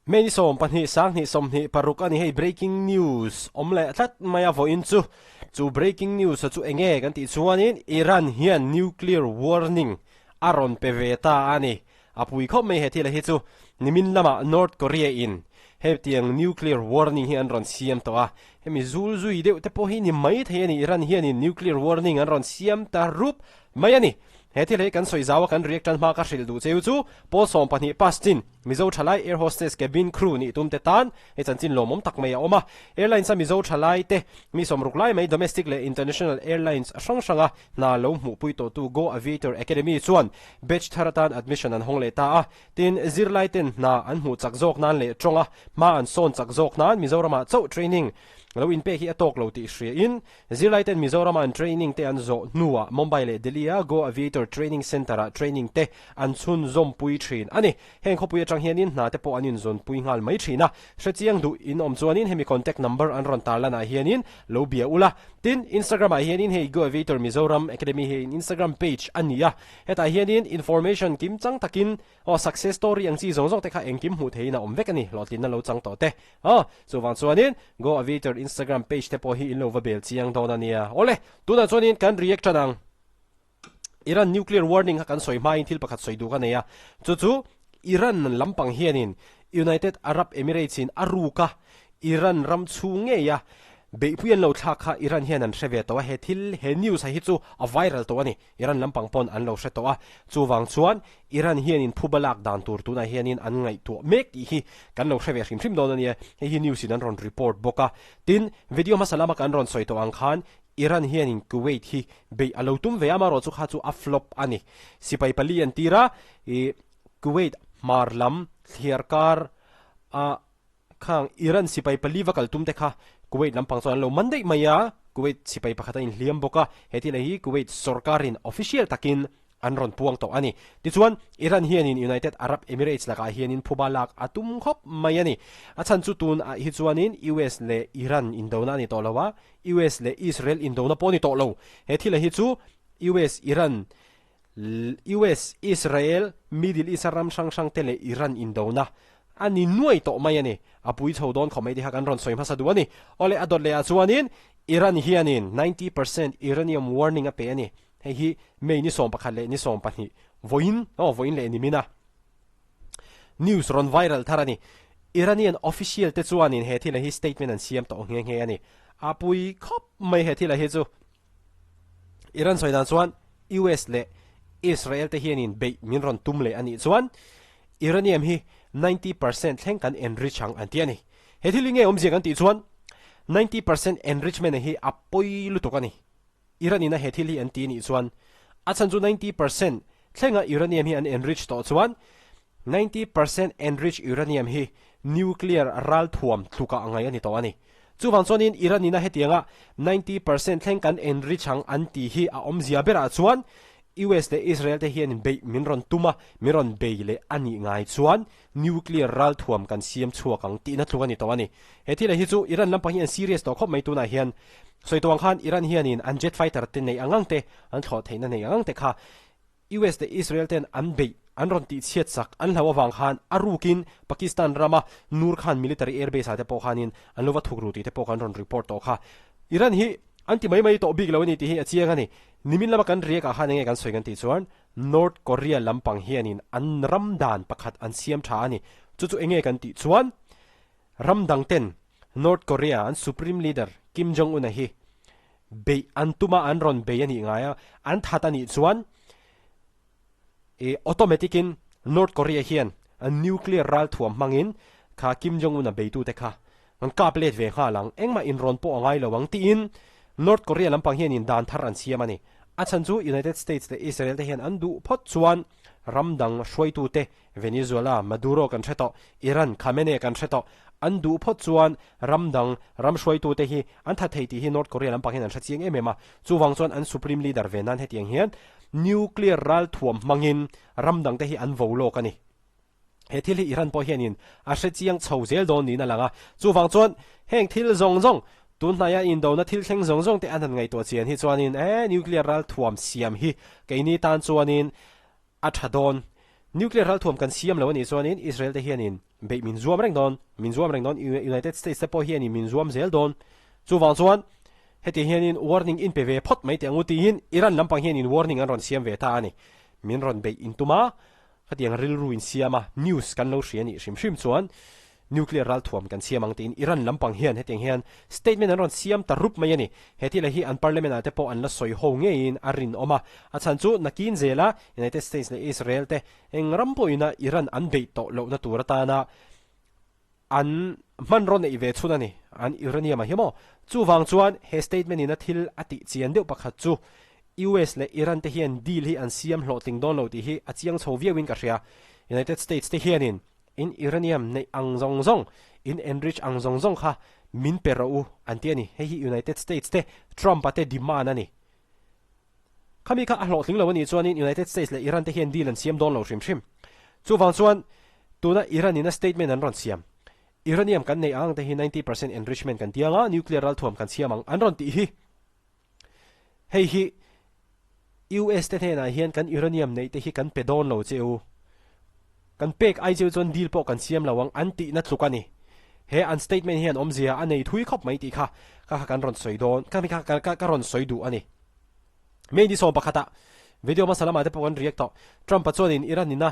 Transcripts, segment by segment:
May ni 12 sang 26 a ni hei breaking news awm leh tlat mai a vawiin chu chu breaking news chu enge kan tih chuanin Iran hian nuclear warning a rawn pe ve ta a ni. A pui khawp mai he thil hi chu nimin lamah North Korea in hetiang nuclear warning hi an rawn siam tawh a, hemi zul zui deuh te pawh hi ni mai thei a ni Iran hianin nuclear warning an rawn siam ta rup mai a ni. He thil hi kan sawi zau a kan react tan hma ka hrilh duh cheu chu pawl 12 pass chin Mizo thalai air hostess cabin crew nih tum te tan hei chanchin lawmawm tak mai a awm a. Airlines a Mizo thalai te mi 60 lai mai domestic leh international airlines hrang hranga hna lo hmuhpui tawhtu Go Aviator Academy chuan batch thar atan admission an hawng leh ta a. Tin, zirlai ten hna an hmuh chak zawk nan leh tawnga hma an sawn chak zawk nan Mizoramah chauh training lo inpek hi a tawk lo tih hriain Zirlai ten Mizorama an training te an zawh hnuah Mumbai leh Delhi a Go Aviator Training Centre ah training te an chhunzawmpui thin a ni. Heng khawpui atang hianin hna te pawh an inzawnpui nghal mai thin a. Hrechiang duh in awm chuanin hemi contact number an rawn tarlan ah hianin lo bia ula. Tin, Instagram ah hianin hei Go Aviator Mizoram Academy hi Instagram page a ni a. Hetah hianin information kim chang takin aw success story ang chi zawng zawng te kha engkim hmuh theihin a awm vek a ni. Hlawhtlinna lo chang tawh te. Aw, chuvang chuanin Go Aviator Instagram page te pawh hi in lo va bel chiang dawn a nia. Awle, tunah chuanin kan react tan ang. Iran nuclear warning kha kan sawi hmain thil pakhat sawi duh ka nei a. Chu chu Iran lampang hianin United Arab Emirates in a ruk a, Iran ram chhung ngei a beihpui an lo thlak kha Iran hian an hre ve tawh a, he thil, he news a hi chu a viral tawh a ni. Iran lampang pawn an lo hre tawh a, chuvang chuan Iran hianin phuba lak dan tur tunah hianin an ngaihtuah mek tih hi kan lo hre ve hrim hrim dawn a nia, hei hi news in an rawn report bawk a. Tin, video hmasa lama kan rawn sawi tawh ang khan Iran hianin Kuwait hi beih a lo tum ve a, amaherawh chu kha chu a flop a ni. Sipai pali an tir a, ih Kuwait hmar lam thliar kar a Khang Iran sipai pali va kal tum te kha Kuwait lampang chuan an lo man daih mai a, Kuwait sipai pakhat a inhliam bawk a, he thil hi Kuwait sorkarin official takin an rawn puang tawh a ni. Tichuan, Iran hianin United Arab Emirates lakah hianin phuba lak a tum khawp mai a ni. A chhan chu tunah hi chuanin US leh Iran indona a ni tawh lo a, US leh Israel indona pawh a ni tawh lo. He thil hi chu US, Iran, US, Israel, Middle East a ram hrang hrang te leh Iran indona a ni nuai tawh mai a ni. A pui chho dawn khawp mai tih kha kan rawn sawi hmasa duh a ni. Awle, a dawt leh ah chuanin Iran hianin 90% uranium warning a pe a ni. Hei hi May ni 11 leh ni 12 vawiin, aw vawiin leh nimin a news rawn viral thar a ni. Iranian official te chuanin he thil hi statement an siam tawh nghe nghe a ni. A pui khawp mai he thil hi chu. Iran sawi dan chuan US leh Israel te hianin beih min rawn tum leh a nih chuan Uranium hi 90% thleng kan enrich ang an ti a ni. He thil hi nge awmzia kan tih chuan 90% enrichment hi a pawi lutuk a ni. Iran ina he thil hi an ti a nih chuan a chhan chu 90% thlenga uranium hi an enrich tawh chuan 90% enrich uranium hi nuclear ralthuam tlukah ngai a ni tawh a ni. Chuvang chuanin Iran ina hetianga 90% thleng kan enrich ang an tih hi a awmzia berah chuan US leh Israel te hianin beih min rawn tum a, min rawn bei leh a nih ngai chuan nuclear ralthuam kan siam chhuak ang tihna tluk a ni tawh a ni. He thil hi chu Iran lampang hi an serious tawh khawp mai tunah hian. Sawi tawh ang khan Iran hianin an jet fighter te neih ang ang te, an thlawh theihna neih ang ang te kha US leh Israel ten an beih, an rawn tihchhiat sak an hlau avang khan a rukin Pakistan rama Nur Khan military airbase ah te pawh khanin an lo va thuk ru tih te pawh kan rawn report tawh kha. Iran hi an ti mai mai tawh bik lo a ni tih hi a chiang a ni. Nimin lama kan riak ah khan enge kan sawi kan tih chuan North Korea lampang hianin an ram dan pakhat an siam tha a ni. Chu chu enge kan tih chuan ram dang ten North Korea an supreme leader Kim Jong Un a hi Beih an tum a, an rawn bei a nih ngai a, an that a nih chuan ih automatic in North Korea hian an nuclear ralthuam hmangin kha Kim Jong Un a beitute kha an kap let ve nghal ang, engmah inrawn pawh a ngai lo ang tiin North Korea lampang hianin dan thar an siam a ni. A chhan chu United States leh Israel te hian an duh phawt chuan ram dang hruaitute Venezuela, Maduro kan hre tawh, Iran, Khamenei kan hre tawh. An duh phawt chuan ram dang, ram hruaitute hi an tha thei tih hi North Korea lampang hian an hre chiang em em a. Chuvang chuan an Supreme Leader ve nan hetiang hian nuclear ralthuam hmangin ram dangte hi an vo lawk a ni. He thil hi Iran pawh hianin a hre chiang chho zel dawn niin a lang a. Chuvang chuan heng thil zawng zawng, tun hnaia indona thil thleng zawng zawng te an han ngaihtuah chian hi chuanin e nuclear ralthuam siam hi keini tan chuanin A tha dawn. Nuclear ralthuam kan siam lo a nih chuanin Israel te hianin beih min zuam reng dawn, min zuam reng dawn, United States te pawh hianin min zuam zel dawn. Chuvang chuan heti hianin warning in pe ve phawt mai teh ang u tiin Iran lampang hianin warning an rawn siam ve ta a ni. Min rawn beih in tum a, khatiang rilru in siam a, news kan lo hria nih hrim hrim chuan Nuclear ralthuam kan siam ang tiin Iran lampang hian hetiang hian statement an rawn siam ta rup mai a ni. He thil hi an parliament ah te pawh an la sawi ho ngeiin a rinawm a. A chhan chu nakin zela United States leh Israel te eng ram pawhina Iran an beih tawh lohna tur atana an hmanraw neih ve chhun a ni, an uranium a hi maw? Chuvang chuan he statement in a thil a tih chian deuh pakhat chu US leh Iran te hian deal hi an siam hlawhtling dawn lo tih hi a chiang chho viauin ka hria. United States te hianin In uranium neih ang zawng zawng, in enrich ang zawng zawng kha min pe rawh u, an ti a ni. Hei hi United States te Trump-a te demand a ni. Khami kha a hlawhtling lo a nih chuanin United States leh Iran te hian deal an siam dawn lo hrim hrim. Chuvang chuan tuna Iran in a statement an rawn siam, Uranium kan neih ang te hi 90% enrichment kan ti anga, nuclear ralthuam kan siam ang an rawn tih hi. Hei hi US te hnenah hian kan uranium neih te hi kan pe dawn lo che u. Kan pek ai cheu chuan deal pawh kan siam lo ang an tihna tluk a ni. He an statement hian awmzia a nei thui khawp mai tih kha ka kha kan rawn sawi dawn ka kha ka ka rawn sawi duh a ni. May ni sawm pakhatah video hmasa lamah te pawh kan react tawh. Trump-a chuanin Iran ina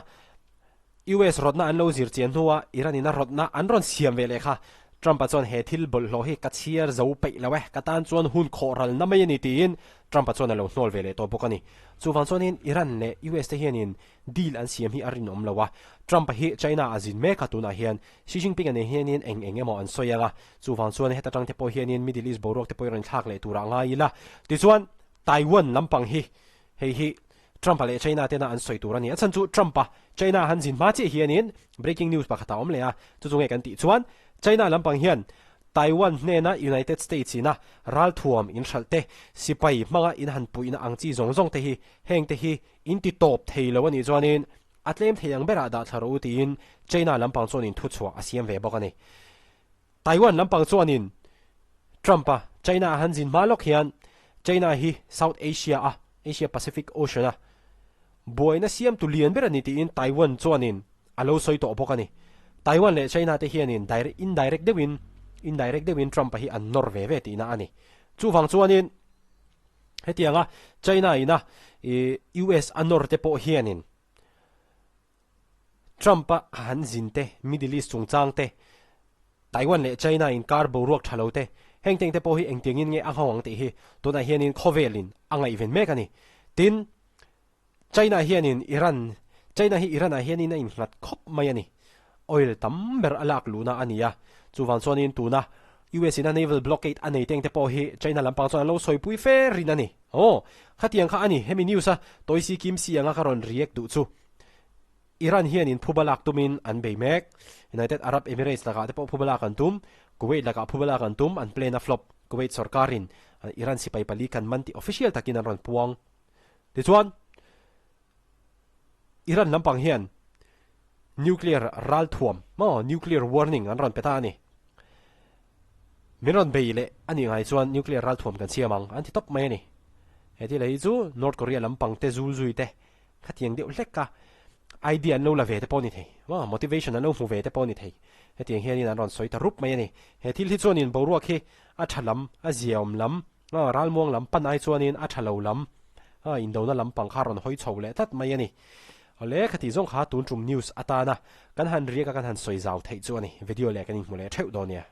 US rawtna an lo zir chian hnua Iran in a rawtna an rawn siam ve leh kha Trump-a chuan he thil bawlhhlawh hi ka chhiar zo peih lo e, ka tan chuan hun khawh ralna mai a ni tiin Trump-a chuan a lo hnawl ve leh tawh bawk a ni. Chuvang chuanin Iran leh US te hianin deal an siam hi a rinawm lo a, Trump-a hi China a zin mek a tunah hian Xi Jinping-a nen hianin eng eng emaw an sawi ang a, chuvang chuan heta tang te pawh hianin Middle East boruak te pawh i rawn thlak leh turah ngai ila. Tichuan Taiwan lampang hi hei hi Trump-a leh China tena an sawi tur a ni. A chhan chu Trump-a China han zin hma chiah hianin breaking news pakhat a awm leh a, chu chu nge kan tih chuan China lampang hian Taiwan hnena United States ina ralthuam in hralh te, sipai hmanga in han puihna ang chi zawng zawng te hi heng te hi in ti tawp thei lo a nih chuanin a tlem thei ang berah dah thla rawh u tiin China lampang chuanin thuchhuah a siam ve bawk a ni. Taiwan lampang chuanin Trump-a China a han zin hma lawk hian China hi South Asia a, Asia Pacific Ocean a, buaina siamtu lian ber a ni tiin Taiwan chuanin a lo sawi tawh bawk a ni. Taiwan leh China te hianin direct, indirect deuhin, indirect deuhin Trump-a hi an nawr ve ve tihna a ni. Chuvang chuanin hetianga China ina US a nawr te pawh hianin Trump-a han zin te, Middle East chungchang te, Taiwan leh China inkar boruak tha lo te, heng teng te pawh hi engtiangin nge a nghawng ang tih hi tunah hianin khawvelin a ngaihven mek a ni. Tin, China hianin Iran, China hi Iran-ah hianin a innghat khawp mai a ni. Oil tam ber a lak luhna a ni a, chuvang chuanin tuna US in a naval blockade a nei teng te pawh hi China lampang chuan an lo sawipui fe rin a ni. Aw, khatiang kha a ni, hemi news a Toisi Kim Si anga ka rawn react duh chu. Iran hianin phuba lak tumin an bei mek. United Arab Emirates lakah te pawh phuba lak an tum. Kuwait lakah phuba lak an tum, an plan a flop. Kuwait sorkarin Iran sipai pali kan man tih official takin an rawn puang. Tichuan, Iran lampang hian nuclear ralthuam maw, nuclear warning an rawn pe ta a ni. Min rawn bei leh a nih ngai chuan nuclear ralthuam kan siam ang an ti tawp mai a ni. He thil hi chu North Korea lampang te zul zui te Khatiang deuh hlek a idea an lo la ve te pawh a ni thei, motivation an lo hmu ve te pawh a ni thei. Hetiang hianin an rawn sawi ta rup mai a ni. He thil hi chuanin boruak hi a tha lam, a ziaawm lam, ralmuang lam pan ai chuanin a tha lo lam, indona lampang kha a rawn hawi chho leh tlat mai a ni. Awle, khati zawng kha tun tum news atana kan han riak a kan han sawi zau theih chu a ni. Video leh kan inhmu leh theuh dawn nia.